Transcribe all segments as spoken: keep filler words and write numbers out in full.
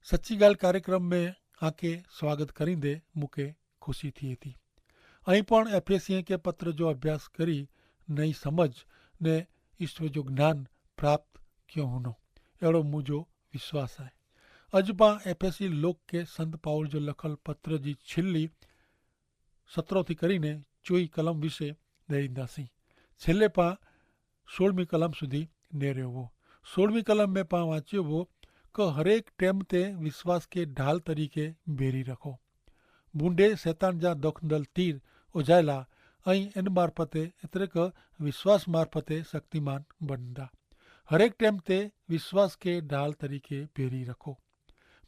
સચ્ચી ગાલ કાર્યક્રમ મેં આકે સ્વાગત કરીંદે મુકે ખુશી થી થી. અહીં પણ એફેસિયે કે પત્ર જો અભ્યાસ કરી નઈ સમજ ને ઈશ્વર જો જ્ઞાન પ્રાપ્ત ક્યો હુનો એડો મુજો વિશ્વાસ આય. અજ પાં એફેસી લોક કે સંત પાઉલ જો લખલ પત્ર જી છેલ્લી સત્રો થી કરીને ચોઈ કલમ વિશે દઈંદા સી. છેલ્લે પાં સોળમી કલમ સુધી નેર્યો વો. સોળમી કલમ મેં પાં વાંચ્યો વો કે હરેક ટેમ તે વિશ્વાસ કે ઢાલ તરીકે ભેરી રખો. ભૂંડે સૈતાન જા દોખંદલ તીર ઓજાયલા અહીં એન મારફતે એતરે કે વિશ્વાસ મારફતે શક્તિમાન બનદા. હરેક ટેમ તે વિશ્વાસ કે ઢાલ તરીકે ભેરી રખો.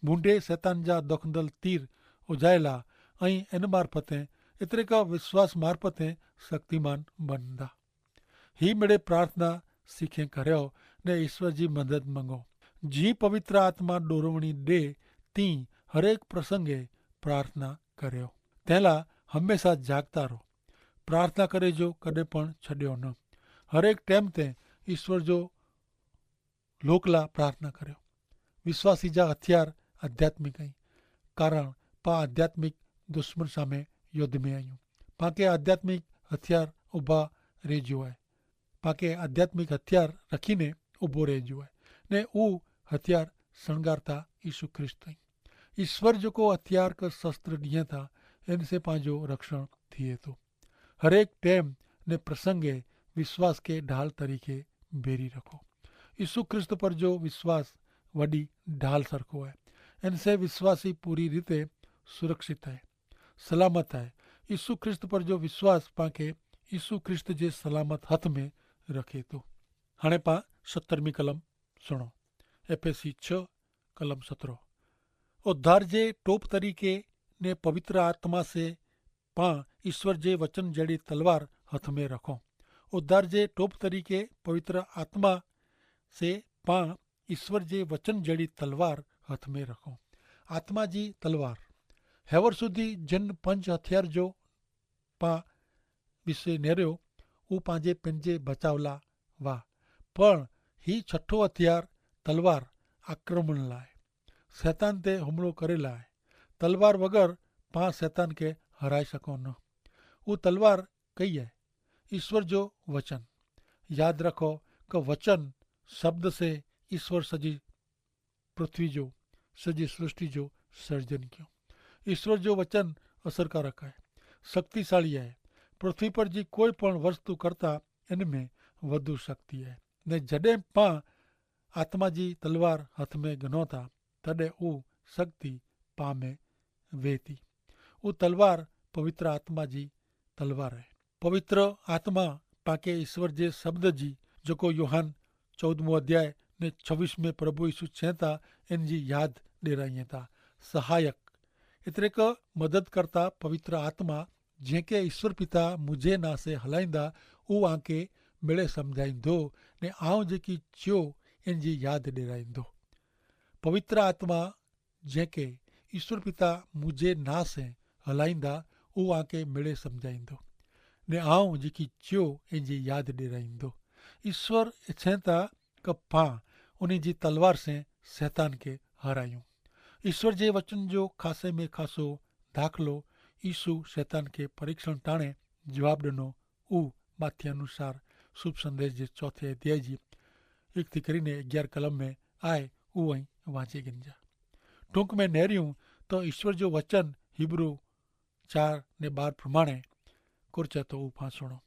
ભૂંડે સૈતાન જા દોખંદલ તીર ઓજાયલા અહીં એન મારફતે એતરે કે વિશ્વાસ મારફતે શક્તિમાન બનદા. હી મેડે પ્રાર્થના શીખે કર્યો ને ઈશ્વર જી મદદ મંગો. જી પવિત્ર આત્મા ડોરવણી દે તી હરેક પ્રસંગે પ્રાર્થના કર્યો. તેલા હમેંશા જાગતા રહો. પ્રાર્થના કરે જો કદે પણ છડ્યો ન. હરેક ટેમ તે ઈશ્વર જો લોકલા પ્રાર્થના કર્યો. વિશ્વાસી જા હથિયાર આધ્યાત્મિક અહીં. કારણ પા આધ્યાત્મિક દુશ્મન સામે યોદ્ધ મેં આયું. પાંકે આધ્યાત્મિક હથિયાર ઉભા રહેજ્યો હૈ. પાંકે આધ્યાત્મિક હથિયાર રખીને ઉભો રહેજ્યો હૈ. ને ઉહ હથિયાર સણગારતા ઈસુ ખ્રિસ્ત અહીં. ઈસ્વર જોકો હથિયાર કે શસ્ત્ર દિયે થા એનસે પાંજો રક્ષણ થિયે થો. હરેક ટેમ ને પ્રસંગે વિશ્વાસ કે ઢાલ તરીકે ભેરી રખો. ઈસુ ખ્રિસ્ત પર જો વિશ્વાસ વડી ઢાલ સરખો હૈ. એનસે વિશ્વાસી પૂરી રીતે સુરક્ષિત હૈ, સલામત હૈ. ઈસુ ખ્રિસ્ત પર જો વિશ્વાસ પાંકે ઈસુ ખ્રિસ્ત જે સલામત હથ મેં રખે તો. હણે પાં સત્તરમી કલમ સુણો. એફેસી છ કલમ સતરો. ઉદ્ધાર જે ટોપ તરીકે ને પવિત્ર આત્મા સે પાં ઈસ્વર જે વચન જેડી તલવાર હથ મેં રખો. ઉદ્ધાર જે ટોપ તરીકે પવિત્ર આત્મા સે પાં ઈસ્વર જે વચન જેડી તલવાર હથ મેં રખો. આત્મા જી તલવાર. હેવર સુધી જન પંચ હથિયાર જો પાં વિશે નેર્યો ઉપાંજે પેનજે બચાવલા વાહ. પણ હી છઠો હથિયાર તલવાર આક્રમણ લાય, સૈતાન તે હુમલો કરેલા હૈ. તલવાર વગર પાં સૈતાન કે હરાઈ શકો ન. ઉં તલવાર કઈ હૈ? ઈસ્વર જો વચન. યાદ રખો કે વચન શબ્દ સે ઈસ્વર સજી પૃથ્વી જો સજી સૃષ્ટિ જો સર્જન ક્યો. ઈસ્વર જો વચન અસરકારક હૈ, શક્તિશાળી હૈ. પૃથ્વી પર જી કોઈ પણ વસ્તુ કરતા એન મેં વધુ શક્તિ હૈ. ને જડે પાં આત્મા જી તલવાર હથ મેં ગનો થા, તદે ઉં શક્તિ પામે વેતી. ઉં તલવાર પવિત્ર આત્મા જી તલવાર હૈ. પવિત્ર આત્મા પાંકે ઈસ્વર જે શબ્દ જી જોકો યોહાન ચૌદમો અધ્યાય ને છવીસ મેં પ્રભુ ઈસુ છેંતા એન જી યાદ ડેરાઈ થા. સહાયક એતરે કે મદદ કરતા પવિત્ર આત્મા જેંકે ઈસ્વર પિતા મુઝે નાસે હલાઈંદા ઉં આંકે મેળે સમઝાઈંદો, ને આઉં જેકી ચ્યો એન જી યાદ ડેરાઈંદો. પવિત્ર આત્મા જેંકે ઈસ્વર પિતા મુઝે નાસે હલાઈંદા ઉં આંકે મેળે સમઝાઈંદો, ને આઉં જેકી ચ્યો એન જી યાદ ડેરાઈંદો. ઈસ્વર એછેંતા કે પાં ઉની જી તલવાર સે સૈતાન કે હરાયું. ઈસ્વર જે વચન જો ખાસે મેં ખાસો દાખલો ઈસુ સૈતાન કે પરીક્ષણ ટાણે જવાબ ડનો. ઉ માથ્યાનુસાર શુભ સંદેશ જે ચોથે અધ્યાય જી એકથી કરીને અગિયાર કલમ મેં આય. ઉ અહીં વાંચે ગિનજા. ટૂંક મેં નેર્યું તો ઈસ્વર જો વચન હિબ્રૂ ચાર ને બાર પ્રમાણે કોરચે તો ઉ ફાંસણો.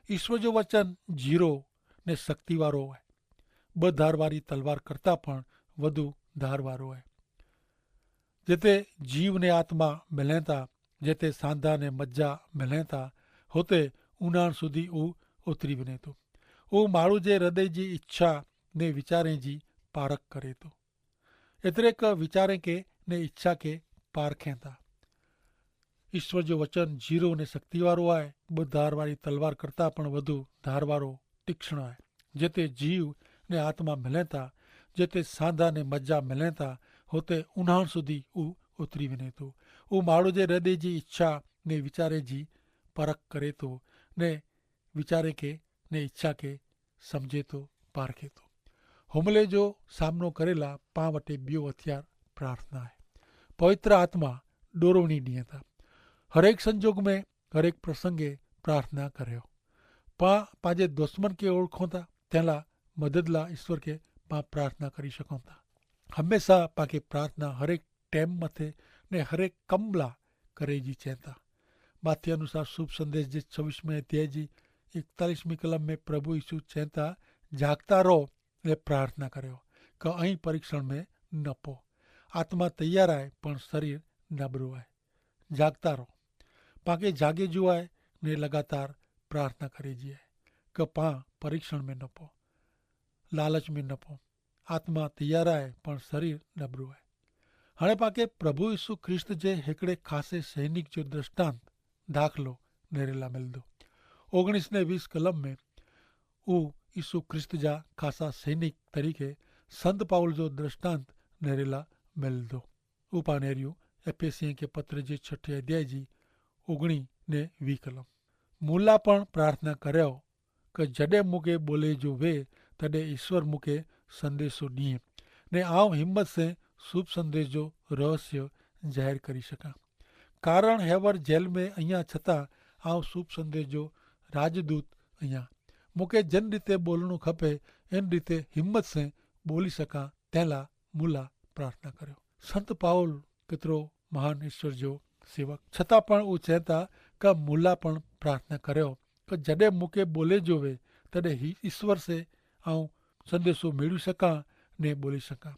ઈસ્વર જો વચન જીરો ને શક્તિવારો હૈ. બધારવારી તલવાર કરતા પણ વધુ ધારવારો હૈ. જેતે જીવ ને આત્મા મિલેતા, જેતે સાંધા ને મજ્જા મિલેતા, હોતે ઉનાણ સુધી ઉ ઉતરી વિનેતો. ઉ માળુ જે હૃદય જી ઇચ્છા ને વિચારે જી પારખ કરેતો. એતરે કે વિચારે કે ને ઇચ્છા કે પારખેતા. ઈસ્વર જો વચન જીરો ને શક્તિવારો આય. બધારવારી તલવાર કરતા પણ વધુ ધારવારો તિક્ષણ આય. જેતે જીવ ને આત્મા મિલેતા, જેતે સાંધા ને મજ્જા મિલેતા, હોતે ઉનાણ સુધી ઉ ઉતરી વિનેતો. ઉ માળુ જે હૃદય જી ઇચ્છા ને વિચારે જી પારખ કરેતો, ને વિચારે કે ને ઇચ્છા કે સમઝેતો પારખેતો. હુમલે જો સામનો કરેલા પાં વટે બ્યો હથિયાર પ્રાર્થના હૈ. પવિત્ર આત્મા ડોરવણી દિયે થા. હરેક સંજોગ મેં હરેક પ્રસંગે પ્રાર્થના કર્યો. પા પાંજે દુશ્મન કે ઓળખો થા તેલા મદદલા ઈશ્વર કે પા પ્રાર્થના કરી શકો થા. હમેંશા પાંકે પ્રાર્થના હરેક ટેમ મતે ને હરેક કમલા કરે જી ચેતા. માથ્ય અનુસાર શુભ સંદેશ જે છવીસ મેં અધ્યાય જી ઇકતાલીસ મી કલમ મેં પ્રભુ ઈસુ ચેતા, જાગતા રહો ને પ્રાર્થના કર્યો કે અહીં પરીક્ષણ મેં નપો. આત્મા તૈયાર આય પણ શરીર નબરો આય. જાગતા રહો. પાંકે જાગે જુઆય ને લગાતાર પ્રાર્થના કરે જીઆય કે પાં પરીક્ષણ મેં નપો, લાલચ મેં નપો. આત્મા તૈયાર આય પણ શરીર નબરો આય. હણે પાંકે પ્રભુ ઈસુ ખ્રિસ્ત જે હેકડ઼ે ખાસે સૈનિક જો દ્રષ્ટાંત દાખલો નેરેલા મિલ દો. ઓગણીસ ને વીસ કલમ મેં ઉ ઈસુ ખ્રિસ્ત જા ખાસા સૈનિક તરીકે સંત પાઉલ જો દ્રષ્ટાંત નેરેલા મિલ દો. ઉપાનેર્યું એફેસિયે કે પત્ર જે છઠ્ઠે અધ્યાય જી ઉગણી ને વી કલમ. મુલા પણ પ્રાર્થના કર્યો કે જડે મુકે બોલે જો વે તદે ઈસવર મુકે સંદેશો દિયે ને આવ હિંમત સે શુભ સંદેશ જો રહસ્ય જાહેર કરી શકા. કારણ હેવર જેલ મેં અહિયા છતાં આવ શુભ સંદેશ જો રાજદૂત અહિયા મુકે જેન રીતે બોલણું ખપે એન રીતે હિંમત સે બોલી શકા તેલા મુલા પ્રાર્થના કર્યો. સંત પાઉલ કેતરો મહાન ઈસવર જો સેવક છતાં પણ ઉં ચેતા કે મુલા પણ પ્રાર્થના કર્યો કે જડે મુકે બોલે જોવે તદે ઈસવર સે આઉં સંદેશો મેળવી શકા ને બોલી શકા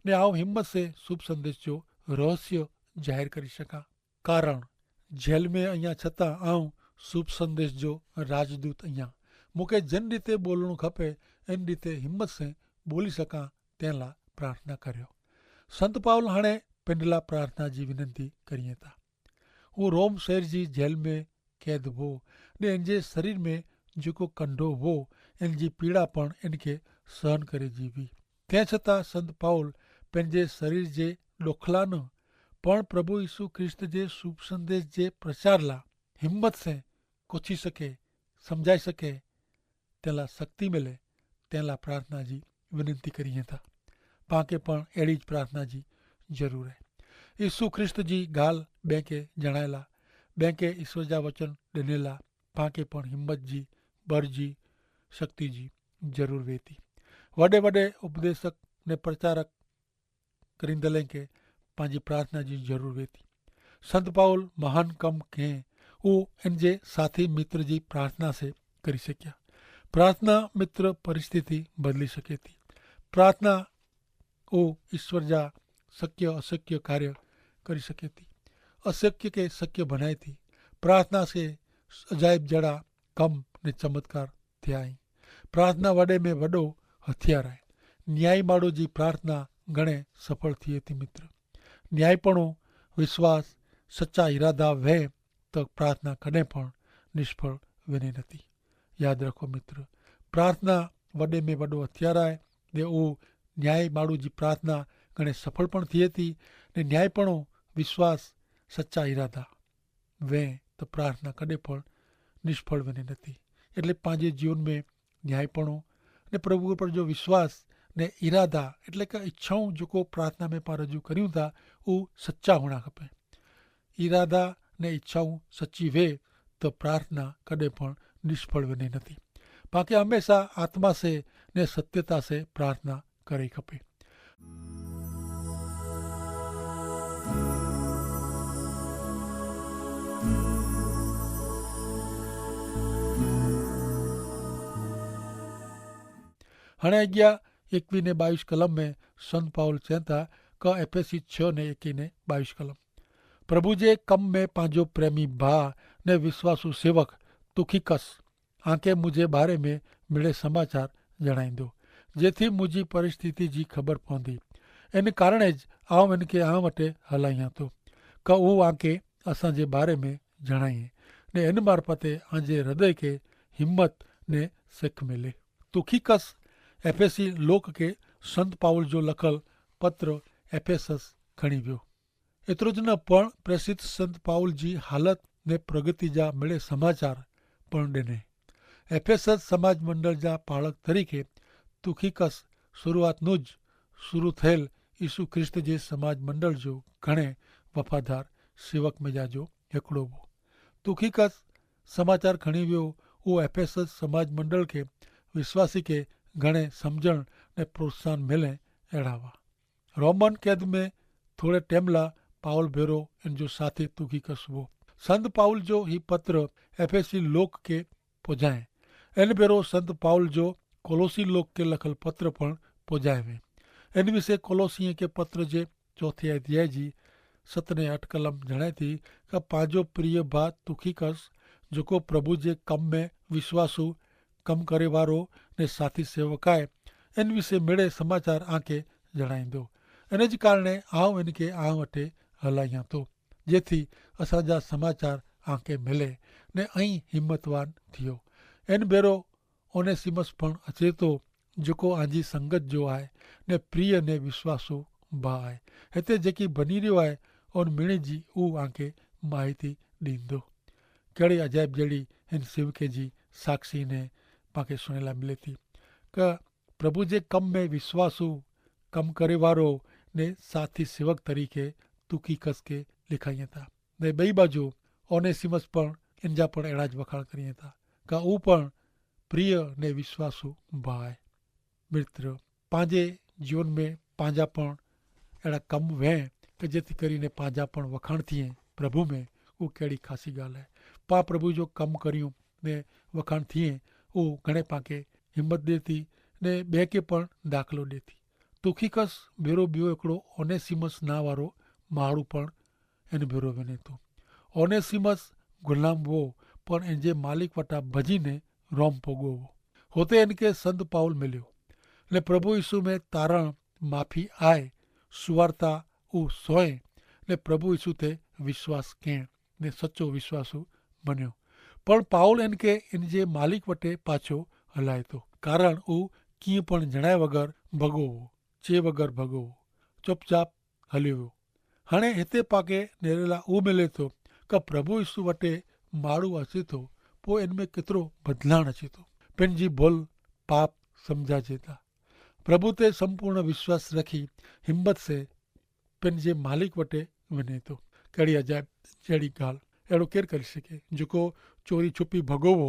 ને આઉં હિંમત સે શુભ સંદેશ જો રહસ્ય જાહેર કરી શકા. કારણ જેલ મેં અહિયા છતાં આઉં શુભ સંદેશ જો રાજદૂત અહિયા મુકે જેન રીતે બોલણું ખપે એન રીતે હિંમત સે બોલી શકા તેનલા પ્રાર્થના કર્યો. સંત પાઉલ હણે પેંડલા પ્રાર્થના જી વિનંતી કરીએ તા. ઉં રોમ શહેર જી જેલ મેં કૈદ વો ને એનજે શરીર મેં જેકો કંડો વો એનજી પીડા પણ એનકે સહન કરે જીવી. તે છતાં સંત પાઉલ પેનજે શરીર જે ડોખલા ન પણ પ્રભુ ઈસુ ખ્રિસ્ત જે શુભ સંદેશ જે પ્રચારલા હિંમત સે કોછી શકે, સમઝાઈ શકે તેલા શક્તિ મેલે તેલા પ્રાર્થના જી વિનંતી કરી હતા. પાંકે પણ એડી જ પ્રાર્થના જી જરૂર હૈ. ઈસુ ખ્રિસ્ત જી ગાલ બેંકે જણાયેલા બેંકે ઈસવર જા વચન ડનેલા પાંકે પણ હિંમત જી બરજી શક્તિ જી જરૂર વેતી. વડે વડે ઉપદેશક ને પ્રચારક કરીંદલે કે પાંજી પ્રાર્થના જી જરૂર વેતી. સંત પાઉલ મહાન કમ કહેં ઉહ એનજે સાથી મિત્ર જી પ્રાર્થના સે કરી શક્યા. પ્રાર્થના મિત્ર પરિસ્થિતિ બદલી શકેતી. પ્રાર્થના ઉહ ઈસ્વર જા શક્ય અશક્ય કાર્ય કરી શકેતી. અશક્ય કે શક્ય ભનાયતી. પ્રાર્થના સે અજાયબ જેડા કમ ને ચમત્કાર થયા હૈં. પ્રાર્થના વડે મેં વડો હથિયાર હૈ. ન્યાયી માડો જી પ્રાર્થના ગણે સફળ થિયે થી મિત્ર. ન્યાયીપણો વિશ્વાસ સચા ઇરાદા વહેં તો પ્રાર્થના કદે પણ નિષ્ફળ વેને નથી. યાદ રાખો મિત્ર, પ્રાર્થના વડે મેં વડો હથિયાર હૈ. ને ઉહ ન્યાયી માડો જી પ્રાર્થના ગણે સફળ પણ થિયે થી. ને ન્યાયીપણો વિશ્વાસ સચા ઇરાદા વૈં તો પ્રાર્થના કદે પણ નિષ્ફળ વેને નથી. એટલે પાંજે જીવન મેં ન્યાયીપણો ને પ્રભુ પર જો વિશ્વાસ ને ઇરાદા એટલે કે ઇચ્છાઉં જોકો પ્રાર્થના મેં પાં રજૂ કર્યું થા ઉહ સચા હોણા ખપે. ઇરાદા ને ઇચ્છાઉં સચી વે તો પ્રાર્થના કદે પણ નિષ્ફળ વેને નથી. પાંકે હમેંશા આત્મા સે ને સત્યતા સે પ્રાર્થના કરે ખપે. હણે અગિયા એકવી ને બાવીસ કલમ મેં સંત પાઉલ ચેંતા કા એફેસી છ ને એકી ને બાવીસ કલમ. પ્રભુ જે કમ મેં પાંજો પ્રેમી ભા ને વિશ્વાસુ સેવક તુખિકસ આંકે મુઝે બારે મેં મેળે સમાચાર જણાઈ દો, જેથી મુઝે પરિસ્થિતિ જી ખબર પોંધી. એન કારણે જ આઉં એન કે આઉં વટે હલાઈ હતો, કે ઉહ આંકે અસાં જે બારે મેં જણાઈ ને એન મારફતે આજે હૃદય કે હિંમત ને સેખ મેલે. તુખિકસ એફેસી લોક કે સંત પાઉલ જો લખલ પત્ર એફેસસ ખણી વ્યો. એતરો જ ન પણ પ્રેસિત સંત પાઉલ જી હાલત ને પ્રગતિ જા મેળે સમાચાર પણ દેને. એફેસસ સમાજ મંડળ જા પાળક તરીકે તુખિકસ શરૂઆતનું જ શરૂ થયેલ ઈસુ ખ્રિસ્ત જે સમાજ મંડળ જો ઘણે વફાદાર સેવક મેં જા જો હેકડો વો. તુખી કસ સમાચાર ખણી વ્યો, ઉહ એફેસસ સમાજ મંડળ કે વિશ્વાસી કે ઘણે સમઝણ ને પ્રોત્સાહન મેલે. એડાવા રોમન કેદ મેં થોડે ટેમલા પાઉલ ભેરો એન જો સાથી તુખી કસ વો. સંત પાઉલ જો હી પત્ર એફેસી લોક કે પોજાએ. એન ભેરો સંત પાઉલ જો કોલોસી લોક કે લખલ પત્ર પણ પોજાએ વે. એન વિશે કોલોસી કે પત્ર જે ચોથે અધ્યાય જી સતને અટકલમ જણાયતી કે પાંજો પ્રિય ભા તુખીકસ જોકો પ્રભુ જે કમ મેં વિશ્વાસુ કમ કરે વારો ને સાથી સેવકાએ એન વિશે મેળે સમાચાર આંકે જણાઈ દો. અને જ કારણે આવ એન કે આવ અટે હલાઈ તો જેથી અસાંજા સમાચાર આંકે મેલે ને અહીં હિંમતવાન થિયો. એન ભેરો ઓનેસિમસ પણ અચેતો જેકો આજી સંગત જો આય ને પ્રિય ને વિશ્વાસુ ભા આય. હેતે જેકી ભની રહ્યો આય ઓન મિણી જી ઉ આંકે માહિતી દીંદો. કહેડી અજાયબ જેડી હેન સિવકે જી સાક્ષી ને પાંકે સુનેલા મિલેતી કે પ્રભુ જે કમ મેં વિશ્વાસુ કમ કરે વારો ને સાથી સેવક તરીકે તુકી કસકે લિખાઈ થા. ને બઈ બાજુ ઓનેસિમસ પણ એનજા પણ એડા જ વખાણ કરી થા કે ઉપણ પ્રિય ને વિશ્વાસુ ભાઈ. મિત્ર, પાંજે જીવન મેં પાંજા પણ એડા કમ વહેં કે જેથી કરીને પાંજા પણ વખાણ થિયે પ્રભુ મેં ઉકેડી ખાસી ગાલ હૈ. પાં પ્રભુ જો કમ કર્યું ને વખાણ થિયે ઉ ઘણે પાંકે હિંમત દેતી ને બે કે પણ દાખલો દેતી. તુખી કસ ભેરો બ્યો એકડો ઓનેસિમસ ના વારો માડું પણ એન ભેરો વેને તો. ઓનેસિમસ ગુલામ વો પણ એન જે માલિક વટા ભજીને રોમ પોગો વો. હોતે એન કે સંત પાઉલ મેલ્યો ને પ્રભુ ઈસુ મેં તારણ માફી આય સુવાર્તા ઉ સોય ને પ્રભુ ઈસુ તે વિશ્વાસ કેણ ને સચો વિશ્વાસુ બન્યો. પણ પાઉલ એન કે એન જે માલિક વટે પાછો હલાય તો કારણ ઉ કિંપણ જણાય વગર ભગો વો, ચે વગર ભગો વો, ચોપચાપ હલ્યો વો. હણે હેતે પાકે નેરેલા ઉમેલે તો કે પ્રભુ ઈસુ વટે માડૂ અચેતો પો એન મેં કેતરો બદલાણ અચેતો. પેનજી ભોલ પાપ સમઝા જેતા પ્રભુ તે સંપૂર્ણ વિશ્વાસ રખી હિંમત સે પેનજે માલિક વટે વને તો. કહેડી અજાયબ જેડી ગાલ એડો કેર કરી શકે? જોકો ચોરી છુપી ભગોવો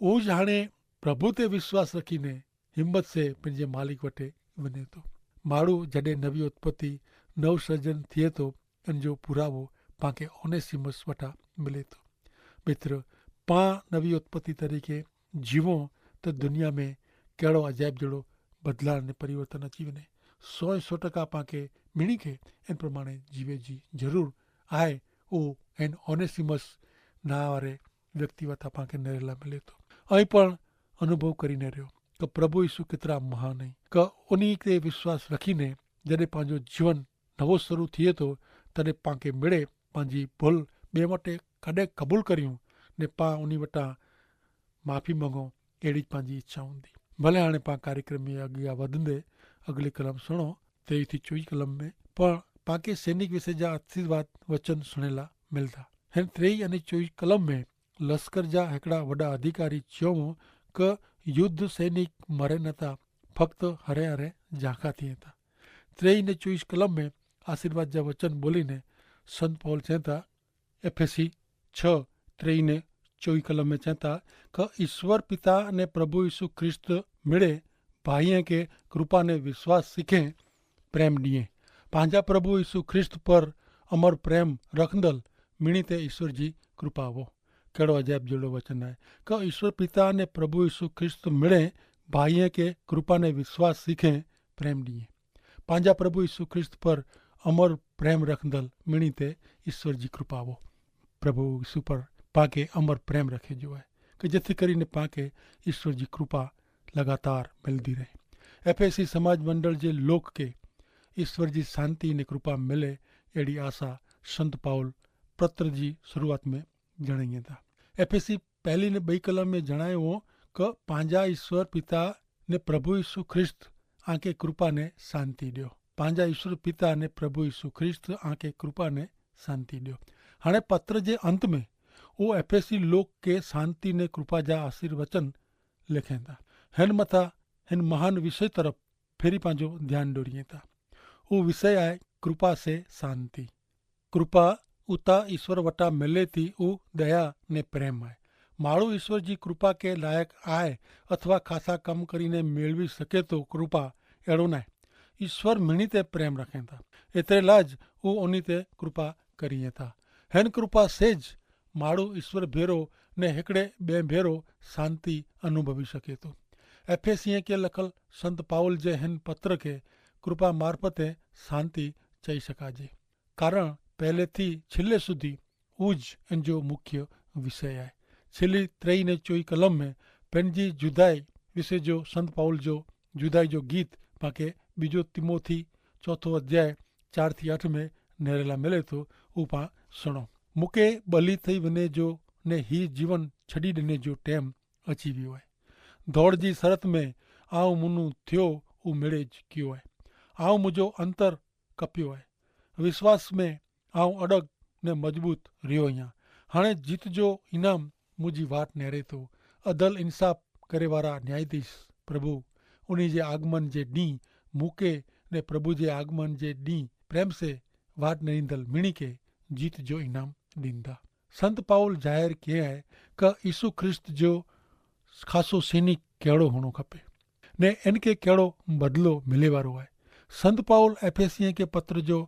ઉજ હણે પ્રભુ તે વિશ્વાસ રખી ને હિંમત સે પેનજે માલિક વટે વને તો. માડૂ જડે નવી ઉત્પત્તિ નવ સર્જન થિયે તો એન જો પુરાવો પાંકે ઓનેસિમસ વટા મિલે તો. મિત્ર, પાં નવી ઉત્પત્તિ તરીકે જીવો તો દુનિયા મેં કહેડો અજાયબ જેડો બદલાણ ને પરિવર્તન અચી વને. સોય સો ટકા પાંકે મિણી કે એન પ્રમાણે જીવે જી જરૂર આય. ઓ એન ઓનેસિમસ ના વારે વ્યક્તિ વતા પાંકે નરેલા મિલે તો. અહીં પણ અનુભવ કરીને રહ્યો કે પ્રભુ ઈસુ કેતરા મહાન હૈ કે ઉની તે વિશ્વાસ રખીને જડે પાંજો જીવન નવો શરૂ થિયે તો તને પાંકે મેળે પાંજી ભલ બે માટે કદે કબૂલ કર્યું ને પાં ઉની વટા માફી મંગો. એડી જ પાંજી ઇચ્છા હોંદી. ભલે હાણે પાં કાર્યક્રમ મેં અગિયા વધને અગલી કલમ સુણો. ત્રેવી થી ચોવી કલમ મેં પણ પાંકે સૈનિક વિશે જા આશીર્વાદ વચન સુણેલા મિલતા. હેન ત્રેવી અને ચોવી કલમ મેં લશ્કર જા હેકડા વડા અધિકારી ચ્યોમો કે યુદ્ધ સૈનિક મરે નતા, ફક્ત હરે હરે જાંખા થી હતા. ત્રેવી ને ચોવીસ કલમ મેં આશીર્વાદ જા વચન બોલી ને સંત પૌલ ચેતા એફેસી છ ત્રેવી ને ચોવી કલમ મેં ચેતા કે ઈસ્વર પિતા ને પ્રભુ ઈસુ ખ્રિસ્ત મિડે ભાઈએ કે કૃપા ને વિશ્વાસ સીખે પ્રેમ દિયે. પાંજા પ્રભુ ઈસુ ખ્રિસ્ત પર અમર પ્રેમ રખંદલ મિણી તે ઈસ્વર જી કૃપા વો. કહેડો અજાયબ જેડો વચન આય કે ઈસ્વર પિતા ને પ્રભુ ઈસુ ખ્રિસ્ત મિડે ભાઈએ કે કૃપા ને વિશ્વાસ સીખે પ્રેમ દિયે. પાંજા પ્રભુ ઈસુ ખ્રિસ્ત પર અમર પ્રેમ રખંદલ મિણી તે ઈસ્વર જી કૃપા વો. પ્રભુ ઈસુ પર પાંકે અમર પ્રેમ રખે જો આય કે જેથી કરીને પાંકે ઈસ્વર જી કૃપા લગાતાર મિલદી રહે. એફેસી સમાજ મંડળ જે લોક કે ઈસ્વર જી શાંતિ ને કૃપા મિલે એડી આશા સંત પાઉલ પત્ર જી શરૂઆત મેં જણાઈ થા. એફેસી પહેલી ને બઈ કલમ મેં જણાયો હો કે પાંજા ઈસ્વર પિતા ને પ્રભુ ઈસુ ખ્રિસ્ત આંકે કૃપા ને શાંતિ દ્યો. પાંજા ઈસ્વર પિતા ને પ્રભુ ઈસુ ખ્રિસ્ત આંકે કૃપા ને શાંતિ દ્યો. હણે પત્ર જે અંત મેં ઓ એફેસી લોક કે શાંતિ ને કૃપા જા આશીર્વચન લેખેતા. હેન મતા હેન મહાન વિષય તરફ ફેરી પાંજો ધ્યાન દોરિયે તા. ઉ વિષય આય કૃપા સે શાંતિ. કૃપા ઉતા ઈસ્વર વટા મેલે થી ઉ દયા ને પ્રેમ આય. માળુ ઈસ્વર જી કૃપા કે લાયક આય અથવા ખાસા કમ કરીને મેળવી શકે તો કૃપા એડો નાય. ઈસ્વર મિણી તે પ્રેમ રખેતા, એતરેલા જ ઉ ઓની તે કૃપા કરીએ તા. હેન કૃપા સે જ માળુ ઈસ્વર ભેરો ને હેકડ઼ે બે ભેરો શાંતિ અનુભવી શકે તો. એફેસિયે કે લખલ સંત પાઉલ જે હેન પત્ર કે કૃપા મારફતે શાંતિ ચહી શકાજે. કારણ પહેલેથી છેલ્લે સુધી ઉજ એન જો મુખ્ય વિષય આય. છેલ્લી ત્રેય ને ચોઈ કલમ મેં પેનજી જુદાઈ વિશે જો સંત પાઉલ જો જુદાઈ જો ગીત પાંકે બીજો તિમોથી ચોથો અધ્યાય ચાર થી આઠ મેં નેરેલા મેલે તો ઉપા સુણો. મુકે બલી થઈ વને જો ને હી જીવન છડી દેને જો ટેમ અચીવ્યો આય. ધોડ જી સરત મેં આવ મુનું થ્યો ઉમેડે જ કિયો આય. આવ મુજો અંતર કપ્યો આય. વિશ્વાસ મેં આવ અડગ ને મજબૂત રહ્યો હિયા. હાણે જીત જો ઇનામ મુજી વાટ નેરે તો. અદલ ઇન્સાફ કરેવારા ન્યાયાધીશ પ્રભુ ઉની જે આગમન જે દી મુકે ને પ્રભુ જે આગમન જે દી પ્રેમ સે વાટ નેરીંદલ મિણી કે જીત જો ઇનામ દીંદા. સંત પાઉલ જાહેર કે હૈ કે ઈસુ ખ્રિસ્ત જો ખાસો સૈનિક કહેડો હોણો ખપે ને એનકે કહેડો બદલો મિલેવારો હૈ. સંત પાઉલ એફેસિયે કે પત્ર જો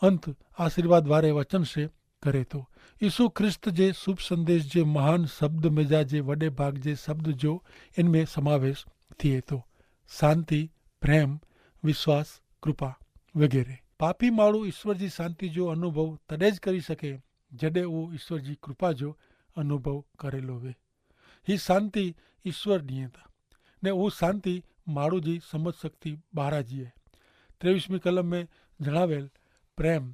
અંત આશીર્વાદ વારે વચન સે કરે તો. ઈસુ ખ્રિસ્ત જે શુભ સંદેશ જે મહાન શબ્દ મેજા જે વડે ભાગ જે શબ્દ જો એનમેં સમાવેશ થિયે તો. શાંતિ, પ્રેમ, વિશ્વાસ, કૃપા વગેરે. પાપી માળુ ઈસ્વર જી શાંતિ જો અનુભવ તદે જ કરી શકે જડે ઉ ઈસ્વર જી કૃપા જો અનુભવ કરેલો વે. હી શાંતિ ઈસ્વર દિયે તા ને ઉ શાંતિ માળુ જી સમજ શક્તિ બારા જી હૈ. ત્રેવીસમી કલમ મેં જણાવેલ પ્રેમ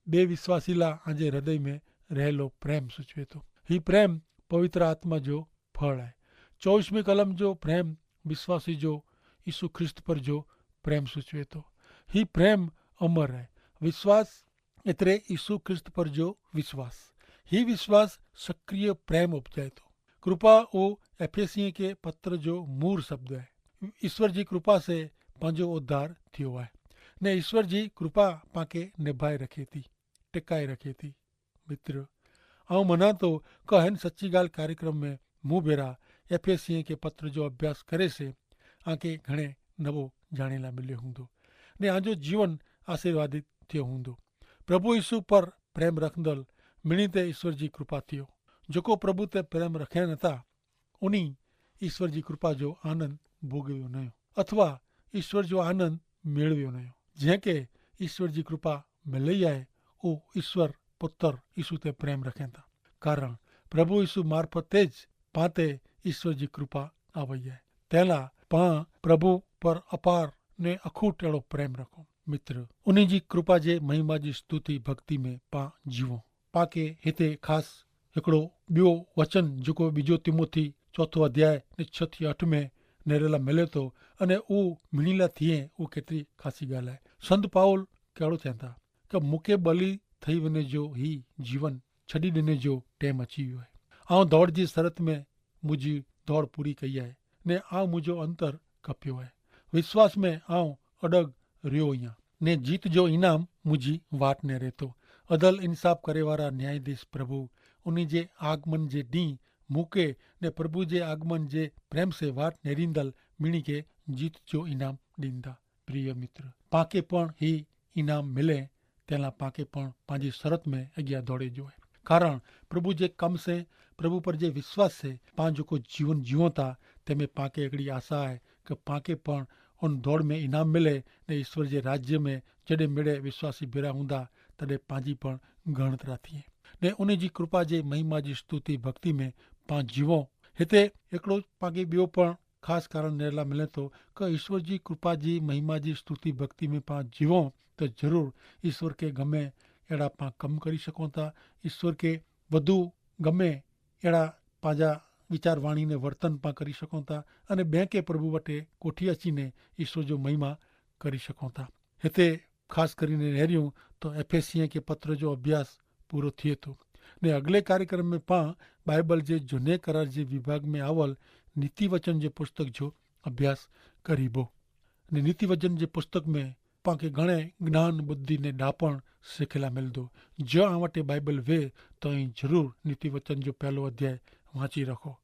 બે વિશ્વાસીલા આજે હૃદય મેં રહેલો પ્રેમ સૂચવે તો. હી પ્રેમ પવિત્ર આત્મા જો ફળ હૈ. ચોવીસમી કલમ જો પ્રેમ વિશ્વાસી જો ઈસુ ખ્રિસ્ત પર જો પ્રેમ સૂચવે તો. હી પ્રેમ અમર હૈ. વિશ્વાસ એતરે ઈસુ ખ્રિસ્ત પર જો વિશ્વાસ. હી વિશ્વાસ સક્રિય પ્રેમ ઉપજાય તો. કૃપા ઓ એફેસિયે કે પત્ર જો મૂર શબ્દ હૈ. ઈસ્વર જી કૃપા સે પાંજો ઉદ્ધાર થિયો હૈ ને ઈસ્વર જી કૃપા પાંકે નિભાઈ રખે થી, ટેકાઈ રખે થી. મિત્ર, આઉં મનાતો કે હેન સચ્ચી ગાલ કાર્યક્રમ મેં મુભેરા એફેસિયે કે પત્ર જો અભ્યાસ કરે સે આંકે ઘણે નવો જાણેલા મિલ્યો હુંદો ને આંજો જીવન આશીર્વાદિત થિયો હુંદો. પ્રભુ ઈસુ પર પ્રેમ રખંદલ મિણિતે ઈસ્વર જી કૃપા થિયો. જોકો પ્રભુ તે પ્રેમ રખેન હતા ઉની ઈસ્વર જી કૃપા જો આનંદ ભોગવ્યો નયો અથવા ઈસ્વર જો આનંદ મેળવ્યો નયો. જેહ કે ઈસ્વર જી કૃપા મેં લઈ આય ઉહ ઈસ્વર પુતર ઈસુ તે પ્રેમ રખેતા. કારણ પ્રભુ ઈસુ મારફત તે જ પાંતે ઈસ્વર જી કૃપા આવય આય. તેલા પાં પ્રભુ પર અપાર ને અખૂટ એડો પ્રેમ રખો. મિત્ર, ઉની જી કૃપા જે મહિમા જી સ્તુતિ ભક્તિ મેં પાં જીવો. પાકે હેતા ખાસ હેકડો બ્યો વચન જોકો બીજો તિમોથી ચોથો અધ્યાય ને છ થી અઠ મેં નેરેલા મેલે તો અને ઉહ મિણીલા થિયે ઉહ કેતરી ખાસી ગાલ હૈ. સંત પાઉલ કહેડો ચેંતા કે મુકે બલી થઈ વને જો હી જીવન છડી દેને જો ટેમ અચી વ્યો હૈ. આઉં દોડ જી સરત મેં મુજી દોડ પૂરી કઈ હૈ ને આઉં મુજો અંતર કપ્યો હૈ. વિશ્વાસ મેં આઉં અડગ રહ્યો હિયા ને જીત જો ઇનામ મુજી વાટ ને રહેતો. અદલ ઇન્સાફ કરેવારા ન્યાયાધીશ પ્રભુ ઉની જે આગમન જે દી મુકે ને પ્રભુ જે આગમન જે પ્રેમ સે વાટ નેરીંદલ મિણી કે જીત જો ઇનામ દીંદા. પ્રિય મિત્ર, પાંકે પણ હી ઇનામ મિલે તેલા પાંકે પણ પાંજી સરત મેં અગિયા દોડે જો હૈ. કારણ પ્રભુ જે કમ સે પ્રભુ પર જે વિશ્વાસ સે પાંજો કો જીવન જીવો તા તેમે પાંકે એકડી આશા હૈ કે પાંકે પણ ઉન દોડ મેં ઇનામ મિલે ને ઈસ્વર જે રાજ્ય મેં જડે મેડે વિશ્વાસી ભેરા હુંદા તદે પાંજી પણ ગણતરા થિયે ને ઉની જી કૃપા જે મહિમા જી સ્તુતિ ભક્તિ મેં પાંજ જીવો. હેતા એકડો પાંકે બ્યો પણ ખાસ કારણ નેરલા મિલે તો કે ઈસ્વર જી કૃપા જી મહિમા જી સ્તુતિ ભક્તિ મેં પાંજ જીવો તો જરૂર ઈસ્વર કે ગમે એડા પાંજ કમ કરી શકો તા. ઈસ્વર કે વધુ ગમે એડા પાંજા વિચારવાણી ને વર્તન પાંજ કરી શકો તા અને બેંકે પ્રભુ વટે કોઠી અચી ને ઈસ્વર જો મહિમા કરી શકો તા. હેતા ખાસ કરીને નેર્યું તો એફેસિયે કે પત્ર જો અભ્યાસ પૂરો થિયે તો. ને અગલે કાર્યક્રમ મેં પાં બાઈબલ જે જુને કરાર જે વિભાગ મેં આવલ નીતિવચન જે પુસ્તક જો અભ્યાસ કરીબો. ને નીતિવચન જે પુસ્તક મેં પાંકે ઘણે જ્ઞાન બુદ્ધિ ને ડાપણ શીખેલા મિલદો. જો આ વટે બાઈબલ વે, તો અહીં જરૂર નીતિ વચન જો પહેલો અધ્યાય વાંચી રાખો.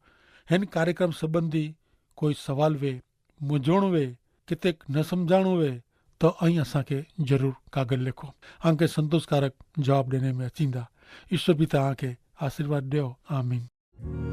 હેન કાર્યક્રમ સંબંધી કોઈ સવાલ વે, મુજોણ વે, કિતેક ન સમઝાણો વે, તો અહીં અસાંકે જરૂર કાગલ લેખો. આંકે સંતોષકારક જવાબ દેને મેં અચીંદા. ઈશ્વર પિતા આંકે આશીર્વાદ દેઓ. આમીન.